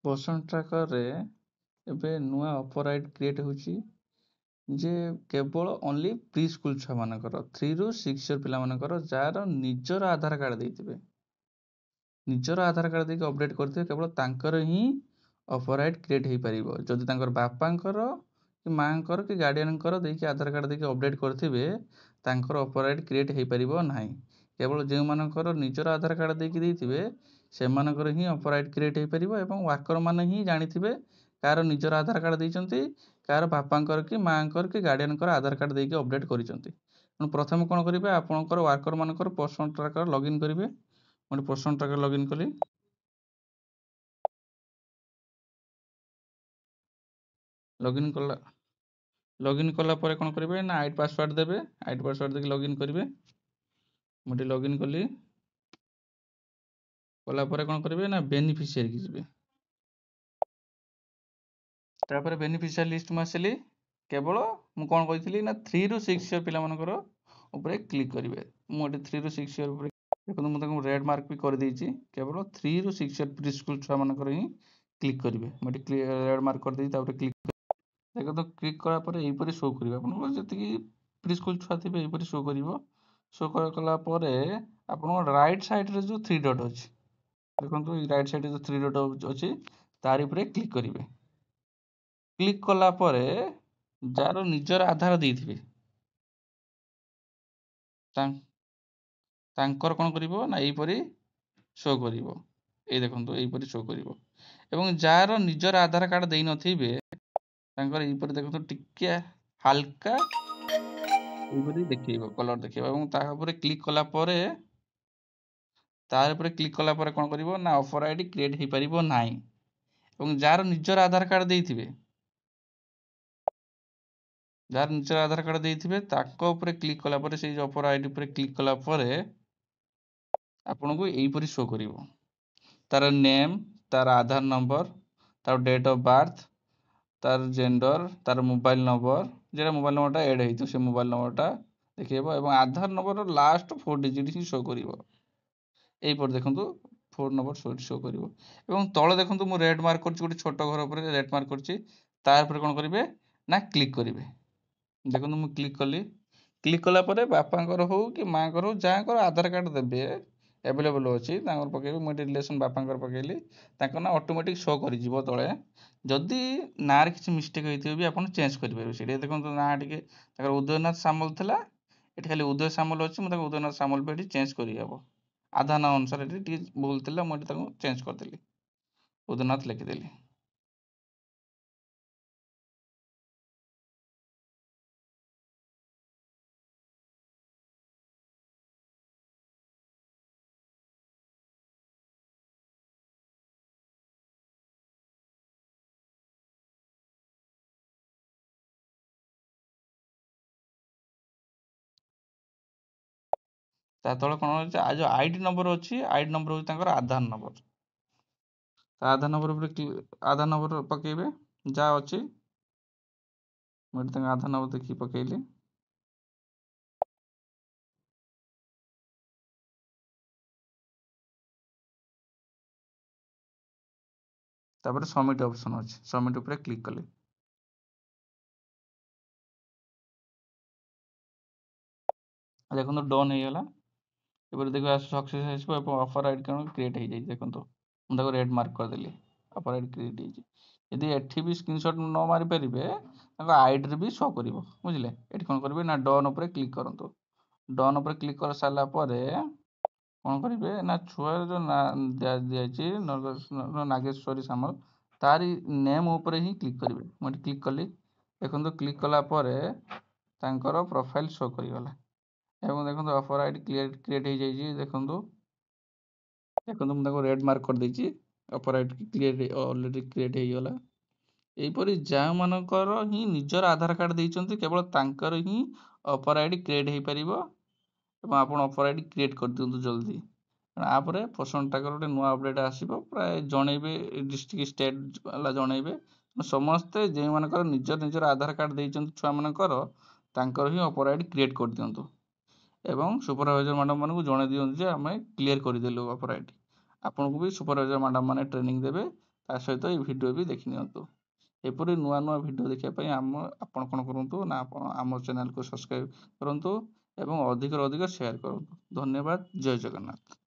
ପୋଷଣ ଟ୍ରାକର୍ରେ ଏବେ ନୂଆ ଅଫର୍ ଆଇଡ଼ି କ୍ରିଏଟ୍ ହେଉଛି ଯେ କେବଳ ଓନ୍ଲି ପ୍ରି ସ୍କୁଲ୍ ଛୁଆମାନଙ୍କର, 3ରୁ 6 ଇୟର୍ ପିଲାମାନଙ୍କର, ଯାହାର ନିଜର ଆଧାର କାର୍ଡ଼ ଦେଇଥିବେ, ନିଜର ଆଧାର କାର୍ଡ଼ ଦେଇକି ଅପଡ଼େଟ୍ କରିଥିବେ, କେବଳ ତାଙ୍କର ହିଁ ଅଫର୍ ଆଇଡ଼ି କ୍ରିଏଟ୍ ହେଇପାରିବ। ଯଦି ତାଙ୍କର ବାପାଙ୍କର କି ମାଆଙ୍କର କି ଗାର୍ଡ଼ିଆନଙ୍କର ଦେଇକି ଆଧାର କାର୍ଡ଼ ଦେଇକି ଅପଡ଼େଟ୍ କରିଥିବେ, ତାଙ୍କର ଅଫର୍ ଆଇଡ଼ି କ୍ରିଏଟ୍ ହେଇପାରିବ ନାହିଁ। କେବଳ ଯେଉଁମାନଙ୍କର ନିଜର ଆଧାର କାର୍ଡ଼ ଦେଇକି ଦେଇଥିବେ, ସେମାନଙ୍କର ହିଁ ଅଫର୍ ଆଇଡ଼ି କ୍ରିଏଟ୍ ହେଇପାରିବ ଏବଂ ୱାର୍କର୍ମାନେ ହିଁ ଜାଣିଥିବେ କାହାର ନିଜର ଆଧାର କାର୍ଡ଼ ଦେଇଛନ୍ତି, କାହାର ବାପାଙ୍କର କି ମାଆଙ୍କର କି ଗାର୍ଡ଼ିଆନଙ୍କର ଆଧାର କାର୍ଡ଼ ଦେଇକି ଅପଡ଼େଟ୍ କରିଛନ୍ତି। ତେଣୁ ପ୍ରଥମେ କ'ଣ କରିବେ? ଆପଣଙ୍କର ୱାର୍କର୍ମାନଙ୍କର ପୋଷଣ ଟ୍ରାକର୍ ଲଗ୍ଇନ୍ କରିବେ। ମୁଁ ଏଠି ପୋଷଣ ଟ୍ରାକର୍ ଲଗ୍ଇନ୍ କଲି। ଲଗ୍ଇନ୍ କଲା ପରେ କ'ଣ କରିବେ ନା ଆଇଡି ପାସୱାର୍ଡ଼ ଦେବେ। ଆଇଡି ପାସୱାର୍ଡ଼ ଦେଇକି ଲଗ୍ଇନ୍ କରିବେ। ମୁଁ ଏଠି ଲଗ୍ଇନ୍ କଲି। କଲା ପରେ କ'ଣ କରିବେ ନା ବେନିଫିସିଆରୀକି ଯିବେ। ତାପରେ ବେନିଫିସିଆରୀ ଲିଷ୍ଟ ମୁଁ ଆସିଲି। କେବଳ ମୁଁ କ'ଣ କହିଥିଲି ନା 3ରୁ 6 ଇୟର୍ ପିଲାମାନଙ୍କର ଉପରେ କ୍ଲିକ୍ କରିବେ। ମୁଁ ଏଠି 3ରୁ 6 ଇୟର୍ ଉପରେ ଦେଖନ୍ତୁ, ମୁଁ ତାଙ୍କୁ ରେଡ଼୍ ମାର୍କ ବି କରିଦେଇଛି। କେବଳ 3ରୁ 6 ଇୟର୍ ପ୍ରି ସ୍କୁଲ୍ ଛୁଆମାନଙ୍କର ହିଁ କ୍ଲିକ୍ କରିବେ। ମୁଁ ଏଠି ରେଡ଼୍ ମାର୍କ କରିଦେଇଛି। ତାପରେ କ୍ଲିକ୍ ଦେଖନ୍ତୁ, କ୍ଲିକ୍ କଲା ପରେ ଏହିପରି ଶୋ କରିବ। ଆପଣଙ୍କର ଯେତିକି ପ୍ରି ସ୍କୁଲ୍ ଛୁଆ ଥିବେ, ଏହିପରି ଶୋ କରିବ। ଶୋ କଲା ପରେ ଆପଣଙ୍କ ରାଇଟ୍ ସାଇଡ଼୍ରେ ଯେଉଁ 3 ଡଟ୍ ଅଛି, ଦେଖନ୍ତୁ, ଏଇ ରାଇଟ୍ ସାଇଡ଼୍ରେ ଯେଉଁ 3 ଡଟ୍ ଅଛି, ତାରି ଉପରେ କ୍ଲିକ୍ କରିବେ। କ୍ଲିକ୍ କଲା ପରେ ଯାହାର ନିଜର ଆଧାର ଦେଇଥିବେ, ତାଙ୍କର କ'ଣ କରିବ ନା ଏହିପରି ଶୋ କରିବ। ଏଇ ଦେଖନ୍ତୁ, ଏହିପରି ଶୋ କରିବ। ଏବଂ ଯାହାର ନିଜର ଆଧାର କାର୍ଡ଼ ଦେଇନଥିବେ, ତାଙ୍କର ଏହିପରି ଦେଖନ୍ତୁ, ଟିକେ ହାଲକା ଏହିପରି ଦେଖେଇବ, କଲର୍ ଦେଖେଇବ। ଏବଂ ତା ଉପରେ କ୍ଲିକ୍ କଲା ପରେ, ତାର ଉପରେ କ୍ଲିକ୍ କଲା ପରେ କ'ଣ କରିବ ନା ଅଫର୍ ଆଇଡ଼ି କ୍ରିଏଟ୍ ହେଇପାରିବ ନାହିଁ। ଏବଂ ଯାହାର ନିଜର ଆଧାର କାର୍ଡ଼ ଦେଇଥିବେ, ଯାହାର ନିଜର ଆଧାର କାର୍ଡ଼ ଦେଇଥିବେ, ତାଙ୍କ ଉପରେ କ୍ଲିକ୍ କଲା ପରେ, ସେଇ ଅଫର୍ ଆଇଡ଼ି ଉପରେ କ୍ଲିକ୍ କଲା ପରେ ଆପଣଙ୍କୁ ଏହିପରି ଶୋ କରିବ। ତାର ନେମ୍, ତାର ଆଧାର ନମ୍ବର, ତାର ଡେଟ୍ ଅଫ୍ ବାର୍ଥ, ତାର ଜେଣ୍ଡର, ତାର ମୋବାଇଲ ନମ୍ବର, ଯେଉଁଟା ମୋବାଇଲ ନମ୍ବରଟା ଏଡ଼୍ ହେଇଥିବ ସେ ମୋବାଇଲ ନମ୍ବରଟା ଦେଖେଇବ ଏବଂ ଆଧାର ନମ୍ବରର ଲାଷ୍ଟ 4 ଡିଜିଟ୍ ହିଁ ଶୋ କରିବ। ଏଇପରି ଦେଖନ୍ତୁ, 4 ନମ୍ବର ଶୋ କରିବ। ଏବଂ ତଳେ ଦେଖନ୍ତୁ, ମୁଁ ରେଡ଼୍ ମାର୍କ କରିଛି, ଗୋଟେ ଛୋଟ ଘର ଉପରେ ରେଡ଼୍ ମାର୍କ କରିଛି। ତା ଉପରେ କ'ଣ କରିବେ ନା କ୍ଲିକ୍ କରିବେ। ଦେଖନ୍ତୁ, ମୁଁ କ୍ଲିକ୍ କଲି। କ୍ଲିକ୍ କଲା ପରେ ବାପାଙ୍କର ହଉ କି ମାଆଙ୍କର ହଉ, ଯାହାଙ୍କର ଆଧାର କାର୍ଡ଼ ଦେବେ ଆଭେଲେବଲ୍ ଅଛି, ତାଙ୍କର ପକେଇବେ। ମୁଁ ଏଠି ରିଲେସନ୍ ବାପାଙ୍କର ପକେଇଲି। ତାଙ୍କ ନାଁ ଅଟୋମେଟିକ୍ ଶୋ କରିଯିବ ତଳେ। ଯଦି ନାଁରେ କିଛି ମିଷ୍ଟେକ୍ ହେଇଥିବ ବି ଆପଣ ଚେଞ୍ଜ କରିପାରିବେ ସେଠି। ଦେଖନ୍ତୁ, ନାଁ ଟିକେ ତାଙ୍କର ଉଦୟନାଥ ସାମଲ ଥିଲା, ଏଠି ଖାଲି ଉଦୟ ସାମଲ ଅଛି। ମୁଁ ତାକୁ ଉଦୟନାଥ ସାମଲ ବି ଏଠି ଚେଞ୍ଜ କରିହେବ। ଆଧାର ନାଁ ଅନୁସାରେ ଏଠି ଟିକେ ଭୁଲ ଥିଲା, ମୁଁ ଏଠି ତାକୁ ଚେଞ୍ଜ କରିଦେଲି, ଉଦୟନାଥ ଲେଖିଦେଲି। ତା ତଳେ କ'ଣ ଅଛି? ଯେଉଁ ଆଇଡି ନମ୍ବର ଅଛି, ଆଇଡି ନମ୍ବର ହେଉଛି ତାଙ୍କର ଆଧାର ନମ୍ବର। ତା ଆଧାର ନମ୍ବର ଉପରେ ଆଧାର ନମ୍ବର ପକେଇବେ ଯାହା ଅଛି। ମୁଁ ଏଠି ତାଙ୍କ ଆଧାର ନମ୍ବର ଦେଖିକି ପକେଇଲି। ତାପରେ ସବମିଟ୍ ଅପସନ୍ ଅଛି, ସବମିଟ୍ ଉପରେ କ୍ଲିକ୍ କଲି। ଦେଖନ୍ତୁ, ଡନ୍ ହେଇଗଲା। ଏପରି ଦେଖିବା ସକ୍ସେସ୍ ଆସିବ ଏବଂ ଅଫର୍ ଆଇଡ଼ି କ'ଣ କ୍ରିଏଟ୍ ହେଇଯାଇଛି। ଦେଖନ୍ତୁ, ମୁଁ ତାକୁ ରେଡ଼୍ ମାର୍କ କରିଦେଲି, ଅଫର୍ ଆଇଡ଼ି କ୍ରିଏଟ୍ ହେଇଛି। ଯଦି ଏଠି ବି ସ୍କ୍ରିନସଟ୍ ନ ମାରିପାରିବେ, ତାଙ୍କ ଆଇଡ଼ିରେ ବି ଶୋ କରିବ, ବୁଝିଲେ? ଏଠି କ'ଣ କରିବେ ନା ଡନ୍ ଉପରେ କ୍ଲିକ୍ କରନ୍ତୁ। ଡନ୍ ଉପରେ କ୍ଲିକ୍ କରିସାରିଲା ପରେ କ'ଣ କରିବେ ନା ଛୁଆର ଯେଉଁ ନାଁ ଦିଆଯାଇଛି ନାଗେଶ୍ୱରୀ ସାମଲ, ତାରି ନେମ୍ ଉପରେ ହିଁ କ୍ଲିକ୍ କରିବେ। ମୁଁ ଏଠି କ୍ଲିକ୍ କଲି। ଦେଖନ୍ତୁ, କ୍ଲିକ୍ କଲା ପରେ ତାଙ୍କର ପ୍ରୋଫାଇଲ୍ ଶୋ କରିଗଲା ଏବଂ ଦେଖନ୍ତୁ, ଅଫର୍ ଆଇଡ଼ି କ୍ରିଏଟ୍ ହେଇଯାଇଛି। ଦେଖନ୍ତୁ, ମୁଁ ତାକୁ ରେଡ଼୍ ମାର୍କ କରିଦେଇଛି। ଅଫର୍ ଆଇଡ଼ି ଅଲରେଡ଼ି କ୍ରିଏଟ୍ ହେଇଗଲା। ଏହିପରି ଯେଉଁମାନଙ୍କର ହିଁ ନିଜର ଆଧାର କାର୍ଡ଼ ଦେଇଛନ୍ତି, କେବଳ ତାଙ୍କର ହିଁ ଅଫର୍ ଆଇଡ଼ି କ୍ରିଏଟ୍ ହେଇପାରିବ ଏବଂ ଆପଣ ଅଫର୍ ଆଇଡ଼ି କ୍ରିଏଟ୍ କରିଦିଅନ୍ତୁ ଜଲ୍ଦି, କାରଣ ଆପରେ ପୋଷଣ ଟ୍ରାକର ଗୋଟେ ନୂଆ ଅପଡ଼େଟ୍ ଆସିବ। ପ୍ରାୟ ଜଣେଇବେ, ଡିଷ୍ଟ୍ରିକ୍ଟ ଷ୍ଟେଟ୍ ବାଲା ଜଣେଇବେ। ସମସ୍ତେ ଯେଉଁମାନଙ୍କର ନିଜର ନିଜର ଆଧାର କାର୍ଡ଼ ଦେଇଛନ୍ତି ଛୁଆମାନଙ୍କର, ତାଙ୍କର ହିଁ ଅଫର୍ ଆଇଡ଼ି କ୍ରିଏଟ୍ କରିଦିଅନ୍ତୁ ଏବଂ ସୁପରଭାଇଜର ମ୍ୟାଡ଼ାମ୍ ମାନଙ୍କୁ ଜଣେଇ ଦିଅନ୍ତୁ ଯେ ଆମେ କ୍ଲିୟର କରିଦେଲୁ ଅଫର୍ ଆଇଡ଼ି। ଆପଣଙ୍କୁ ବି ସୁପରଭାଇଜର ମ୍ୟାଡ଼ାମ୍ ମାନେ ଟ୍ରେନିଂ ଦେବେ। ତା ସହିତ ଏଇ ଭିଡ଼ିଓ ବି ଦେଖିନିଅନ୍ତୁ। ଏପରି ନୂଆ ନୂଆ ଭିଡ଼ିଓ ଦେଖିବା ପାଇଁ ଆମ ଆପଣ କ'ଣ କରନ୍ତୁ ନା, ଆପଣ ଆମ ଚ୍ୟାନେଲକୁ ସବସ୍କ୍ରାଇବ୍ କରନ୍ତୁ ଏବଂ ଅଧିକରୁ ଅଧିକ ସେୟାର କରନ୍ତୁ। ଧନ୍ୟବାଦ, ଜୟ ଜଗନ୍ନାଥ।